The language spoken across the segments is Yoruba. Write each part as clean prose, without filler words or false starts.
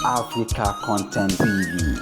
Africa Content TV.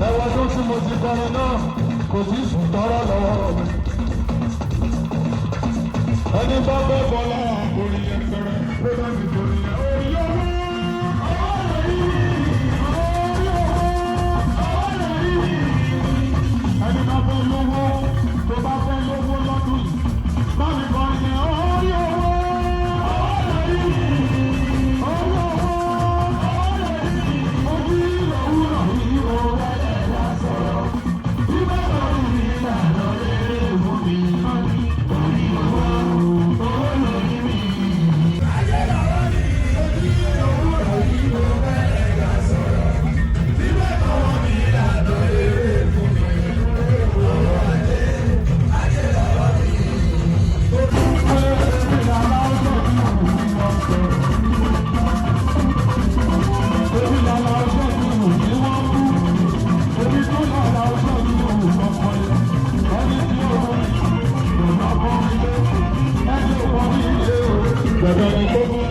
Ẹwà tó tí mo ti kọrin náà kò tí ì sùn tọrọ lọ́wọ́ mi. Ẹni bá fẹ́ bọ́ lára orin yẹn fẹ́rẹ́ ló bá mi torí yẹn. Orí owó, orí owó, orí owó, ẹni bá fẹ́ lówó tó bá fẹ́ lówó lọ́dún yìí bá mi kọrin yẹn. Orí owó, orí owó, orí òwúrọ̀ yìí ó Bàbá mi kọ́.